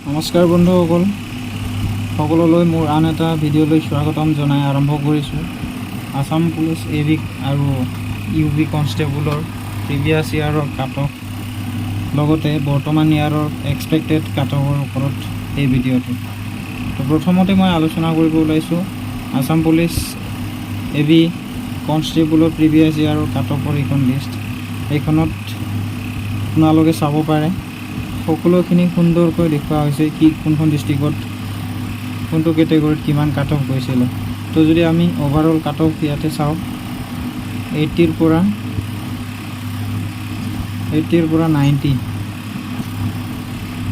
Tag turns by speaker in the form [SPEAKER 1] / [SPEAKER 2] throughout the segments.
[SPEAKER 1] নমস্কাৰ বন্ধুসকল, সকলোলৈ মোৰ আন এটা ভিডিঅ'লৈ স্বাগতম জনাই আৰম্ভ কৰিছোঁ। আছাম পুলিচ এ বি আৰু ইউ বি কনষ্টেবলৰ প্ৰিভিয়াছ ইয়াৰৰ কাট অফ, লগতে বৰ্তমান ইয়াৰৰ এক্সপেক্টেড কাট অফৰ ওপৰত এই ভিডিঅ'টো। তো প্ৰথমতে মই আলোচনা কৰিব ওলাইছোঁ আছাম পুলিচ এ বি কনষ্টেবলৰ প্ৰিভিয়াছ ইয়াৰৰ কাট অফৰ এইখন লিষ্ট। এইখনত আপোনালোকে চাব পাৰে, সকলোখিনি সুন্দৰকৈ দেখুওৱা হৈছে কি কোনখন ডিষ্ট্ৰিক্টত কোনটো কেটেগৰীত কিমান কাট অফ গৈছিলে। তো যদি আমি অভাৰঅল কাট অফ ইয়াতে চাওঁ, 80ৰ পৰা 90,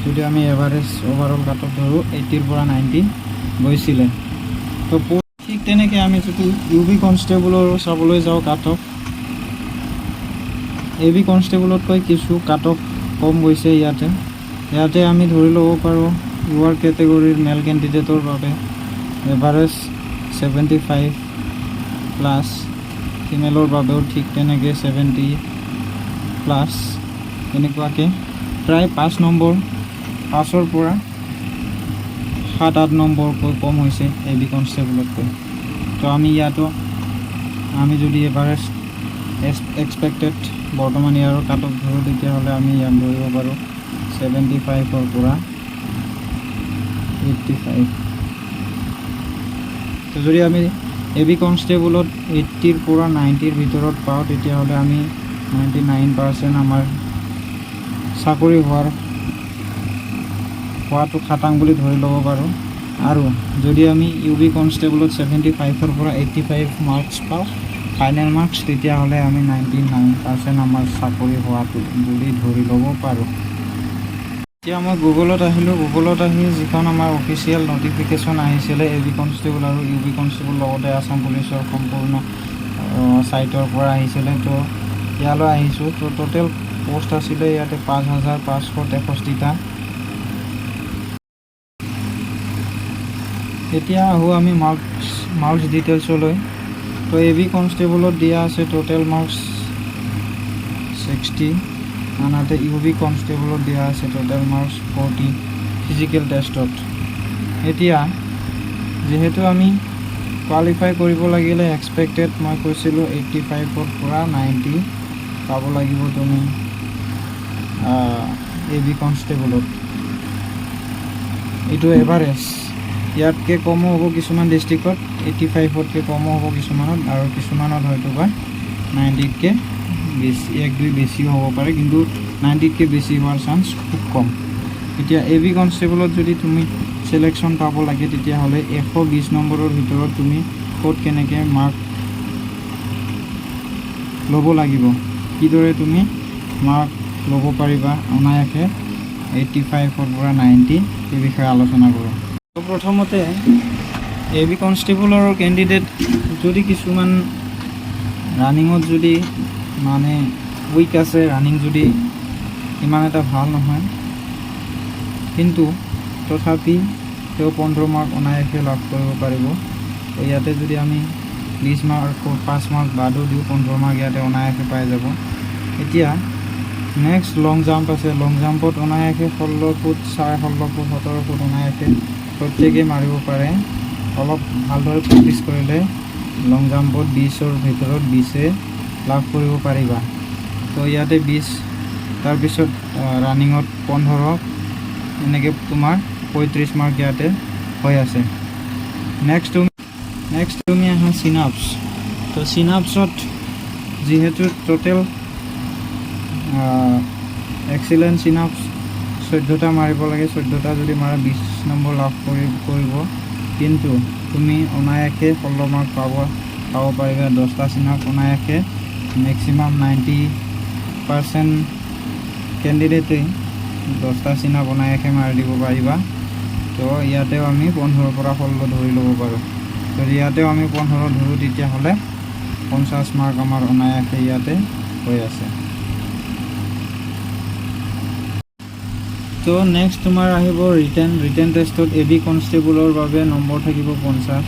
[SPEAKER 1] যদি আমি এভাৰেজ অভাৰঅল কাট অফ ধৰোঁ, 80ৰ পৰা 90 গৈছিলে। তো ঠিক তেনেকৈ আমি যদি ইউ বি কনষ্টেবলৰ চাবলৈ যাওঁ, কাট অফ এ বি কনষ্টেবলতকৈ কিছু কাট অফ কম গৈছে। ইয়াতে আমি ধৰি ল'ব পাৰোঁ, ইউ আৰ কেটেগৰীৰ মেল কেণ্ডিডেটৰ বাবে এভাৰেজ 75 প্লাছ, ফিমেলৰ বাবেও ঠিক তেনেকৈ 70 প্লাছ, তেনেকুৱাকৈ প্ৰায় 5 নম্বৰ, 5ৰ পৰা 7-8 নম্বৰকৈ কম হৈছে এ বি কনষ্টেবলতকৈ। তো আমি ইয়াতো আমি যদি এভাৰেজ এক্সপেক্টেড বৰ্তমান ইয়াৰৰ কাট অফ ধৰোঁ, তেতিয়াহ'লে আমি ইয়াত ধৰিব পাৰোঁ 75ৰ পৰা 85। তো যদি আমি এ বি কনষ্টেবলত 80ৰ পৰা 90ৰ ভিতৰত পাওঁ, তেতিয়াহ'লে আমি 99% আমাৰ চাকৰি হোৱাটো খাটাং বুলি ধৰি ল'ব পাৰোঁ। আৰু যদি আমি ইউ বি কনষ্টেবলত 75ৰ পৰা 85 মাৰ্কছ পাওঁ ফাইনেল মাৰ্কছ, তেতিয়াহ'লে আমি 99% আমাৰ চাকৰি হোৱাটো বুলি ধৰি ল'ব পাৰোঁ। এতিয়া মই গুগলত আহিলোঁ। গুগলত আহি যিখন আমাৰ অফিচিয়েল নটিফিকেশ্যন আহিছিলে এ বি কনষ্টেবল আৰু ইউ বি কনষ্টেবল, লগতে আছাম পুলিচৰ সম্পূৰ্ণ ছাইটৰ পৰা আহিছিলে, তো ইয়ালৈ আহিছোঁ। তো টোটেল পষ্ট আছিলে ইয়াতে 5563টা। এতিয়া আহোঁ আমি মাৰ্কছ ডিটেইলছলৈ। তো এ বি কনষ্টেবলত দিয়া আছে টোটেল মাৰ্কছ 60, আনহাতে ইউ বি কনষ্টেবলত দিয়া আছে টোটেল মাৰ্কছ 40 ফিজিকেল টেষ্টত। এতিয়া যিহেতু আমি কোৱালিফাই কৰিব লাগিলে এক্সপেক্টেড মই কৈছিলোঁ 85ৰ পৰা 90 পাব লাগিব তুমি এ বি কনষ্টেবলত। এইটো এভাৰেজ। ইয়াতকৈ কমো হ'ব কিছুমান ডিষ্ট্ৰিক্টত, 85তকৈ কমো হ'ব কিছুমানত, আৰু কিছুমানত হয়তো বা 90তকৈ বেছি, এক দুই বেছিও হ'ব পাৰে, কিন্তু 90তকৈ বেছি হোৱাৰ চান্স খুব কম। এতিয়া এ বি কনষ্টেবলত যদি তুমি চিলেকশ্যন পাব লাগে, তেতিয়াহ'লে 120 নম্বৰৰ ভিতৰত তুমি ক'ত কেনেকৈ মাৰ্ক ল'ব লাগিব, কিদৰে তুমি মাৰ্ক ল'ব পাৰিবা অনায়াসে 85ৰ পৰা 90, সেই বিষয়ে আলোচনা কৰোঁ। তো প্ৰথমতে এ বি কনষ্টেবলৰ কেণ্ডিডেট যদি কিছুমান ৰানিঙত যদি মানে উইক আছে, ৰানিং যদি ইমান এটা ভাল নহয়, কিন্তু তথাপি তেওঁ 15 মাৰ্ক অনায়াসে লাভ কৰিব পাৰিব। তো ইয়াতে যদি আমি 20 মাৰ্ক, 5 মাৰ্ক বাদো দিওঁ, 15 মাৰ্ক ইয়াতে অনায়াসে পাই যাব। এতিয়া নেক্সট লং জাম্প আছে। লং জাম্পত অনায়াসে 16 ফুট, 16.5 ফুট, 17 ফুট অনায়াসে প্ৰত্যেকেই মাৰিব পাৰে। অলপ ভালদৰে প্ৰেক্টিছ কৰিলে লং জাম্পত 20ৰ ভিতৰত 20 লাভ কৰিব পাৰিবা। তো ইয়াতে 20, তাৰপিছত ৰানিঙত 15, এনেকৈ তোমাৰ 35 মাৰ্ক ইয়াতে হৈ আছে। নেক্সট তুমি আহা চিট আপছ। তো চিট আপছত যিহেতু টোটেল এক্সিলেণ্ট চিট আপছ 14টা মাৰিব লাগে, 14টা যদি মাৰা 20 নম্বৰ লাভ কৰিব, কিন্তু তুমি অনায়াসে 16 মাৰ্ক পাব পাৰিবা। 10টা চিট আপ অনায়াসে মেক্সিমাম 90% কেণ্ডিডেটেই 10টা চিট আপ অনায়াসে মাৰি দিব পাৰিবা। তো ইয়াতেও আমি 15ৰ পৰা 16 ধৰি ল'ব পাৰোঁ। যদি ইয়াতেও আমি 15 ধৰোঁ, তেতিয়াহ'লে 50 মাৰ্ক আমাৰ অনায়াসে ইয়াতে হৈ আছে। তো নেক্সট তোমাৰ আহিব ৰিটেন। ৰিটেন টেষ্টত এ বি কনষ্টেবলৰ বাবে নম্বৰ থাকিব 50।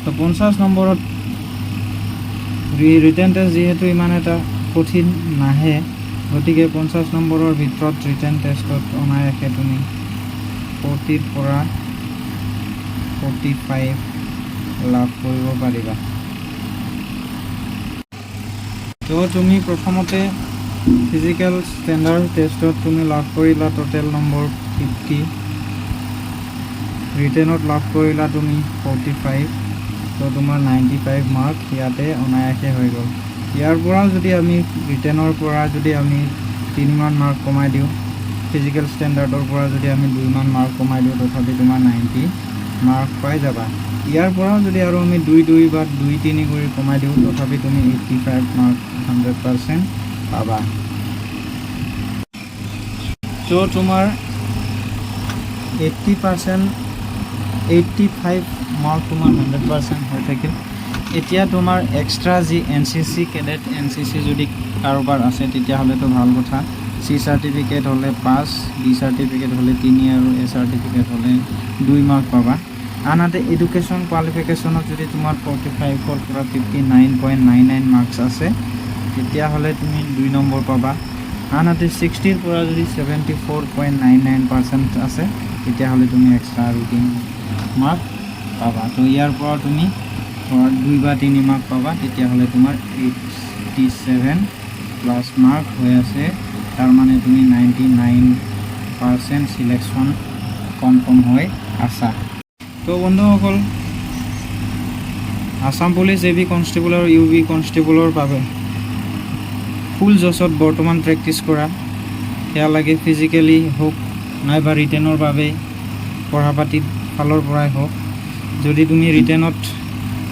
[SPEAKER 1] তো 50 নম্বৰত ৰিটেন টেষ্ট যিহেতু ইমান এটা কঠিন নাহে, গতিকে 50 নম্বৰৰ ভিতৰত ৰিটেন টেষ্টত অনায়াসে তুমি ছিক্সটিৰ পৰা 45 লাভ কৰিব পাৰিবা। তো তুমি প্ৰথমতে ফিজিকেল ষ্টেণ্ডাৰ্ড টেষ্টত তুমি লাভ কৰিলা টোটেল নম্বৰ 50, ৰিটেনত লাভ কৰিলা তুমি 45। তো তোমাৰ 95 মাৰ্ক ইয়াতে অনায়াসে হৈ গ'ল। ইয়াৰ পৰাও যদি আমি ৰিটেনৰ পৰা যদি আমি তিনিমান মাৰ্ক কমাই দিওঁ, ফিজিকেল ষ্টেণ্ডাৰ্ডৰ পৰা যদি আমি দুইমান মাৰ্ক কমাই দিওঁ, তথাপি তোমাৰ 90 মাৰ্ক পাই যাবা। ইয়াৰ পৰাও যদি আৰু আমি দুই দুই বা দুই তিনি কৰি কমাই দিওঁ, তথাপি তুমি 85 মাৰ্ক 100% পাবা। ত' তোমাৰ 80%, 85 মাৰ্ক তোমাৰ 100% হৈ থাকিল। এতিয়া তোমাৰ এক্সট্ৰা যি এনচিচি কেডেট, এনচিচি যদি কাৰোবাৰ আছে, তেতিয়াহ'লেতো ভাল কথা। চি চাৰ্টিফিকেট হ'লে 5, বি চাৰ্টিফিকেট হ'লে 3 আৰু এ চাৰ্টিফিকেট হ'লে 2 মাৰ্ক পাবা। আনহাতে এডুকেশ্যন কোৱালিফিকেশ্যনত যদি তোমাৰ 45ৰ পৰা 59.99 মাৰ্কছ আছে, তেতিয়াহ'লে তুমি 2 নম্বৰ পাবা। আনহাতে 60ৰ পৰা যদি 74.99% আছে, তেতিয়াহ'লে তুমি এক্সট্ৰা আৰু 3 মাৰ্ক পাবা। তো ইয়াৰ পৰা তুমি ধৰা 2 বা 3 মাৰ্ক পাবা। তেতিয়াহ'লে তোমাৰ 87 প্লাছ মাৰ্ক হৈ আছে। তাৰমানে তুমি 99% চিলেকশ্যন কনফাৰ্ম হৈ আছা। তো বন্ধুসকল, Assam police A B constable আৰু ইউ বি কনষ্টেবলৰ বাবে ফুল জচত বৰ্তমান প্ৰেক্টিছ কৰা। সেয়া লাগে ফিজিকেলি হওক নাইবা ৰিটেনৰ বাবে পঢ়া পাতিৰ ফালৰ পৰাই হওক। যদি তুমি ৰিটেনত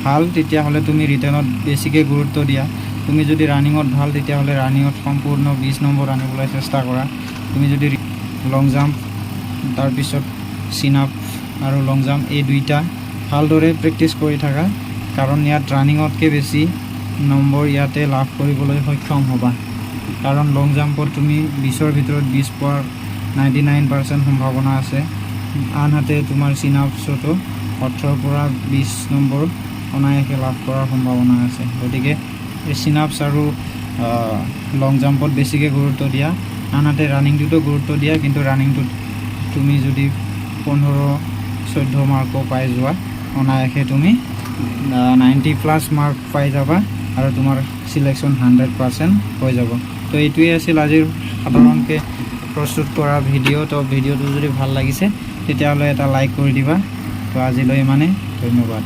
[SPEAKER 1] ভাল, তেতিয়াহ'লে তুমি ৰিটেনত বেছিকৈ গুৰুত্ব দিয়া। তুমি যদি ৰানিঙত ভাল, তেতিয়াহ'লে ৰানিঙত সম্পূৰ্ণ 20 নম্বৰ আনিবলৈ চেষ্টা কৰা। তুমি যদি লং জাম্প, তাৰপিছত চিন আপ আৰু লং জাম্প, এই দুইটা ভালদৰে প্ৰেক্টিছ কৰি থাকা, কাৰণ ইয়াত ৰানিঙতকৈ বেছি নম্বৰ ইয়াতে লাভ কৰিবলৈ সক্ষম হ'বা। কাৰণ লং জাম্পত তুমি 20ৰ ভিতৰত 20 পোৱাৰ 99% সম্ভাৱনা আছে। আনহাতে তোমাৰ চিন আপছতো 18ৰ পৰা 20 নম্বৰ অনায়াসে লাভ কৰাৰ সম্ভাৱনা আছে। গতিকে এই চিন আপছ আৰু লং জাম্পত বেছিকৈ গুৰুত্ব দিয়া। আনহাতে ৰানিংটোতো গুৰুত্ব দিয়া, কিন্তু ৰানিংটোত তুমি যদি 15, 14 মাৰ্কো পাই যোৱা, অনায়াসে তুমি 90 প্লাছ মাৰ্ক পাই যাবা আৰু তোমাৰ চিলেকশ্যন 100% হৈ যাব। তো এইটোৱে আছিল আজিৰ সাধাৰণকৈ প্ৰস্তুত কৰা ভিডিঅ'। তো ভিডিঅ'টো যদি ভাল লাগিছে, তেতিয়াহ'লে এটা লাইক কৰি দিবা। তো আজিলৈ ইমানেই, ধন্যবাদ।